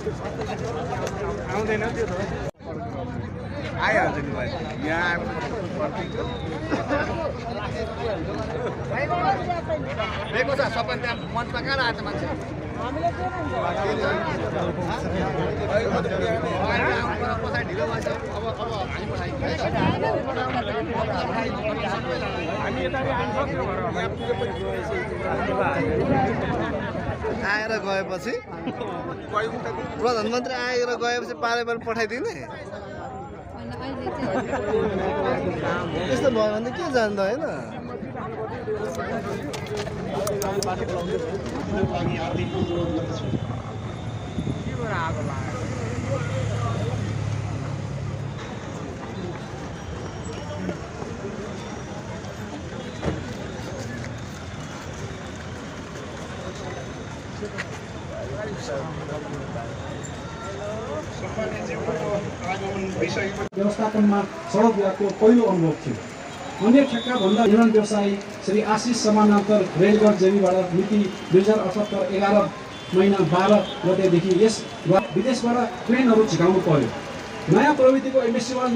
आउँदैन त्यो त आइहाल्छ नि भाइ यहाँ आएको छ सबै त्यहाँ मञ्चमा कहाँ आएको मान्छे पछाडि ढिलो भएछ अब हामी आएर गएपछि प्रधानमन्त्री आएर गएपछि पार्लियामेन्ट पठाइदिने यस्तो भयो भने के जान्दा होइन व्यवस्थापनमा सडक विभागको पहिलो अनुभव थियो। अन्य ठेक्काभन्दा निर्माण व्यवसायी श्री आशिष समानान्तर रेलगढ जेबीबाट मिति 2078 11 महिना 12 गतेदेखि यस विदेशबाट ट्रेनहरू झिकाउनु पर्यो। नयाँ प्रविधिको एमएससी निर्माण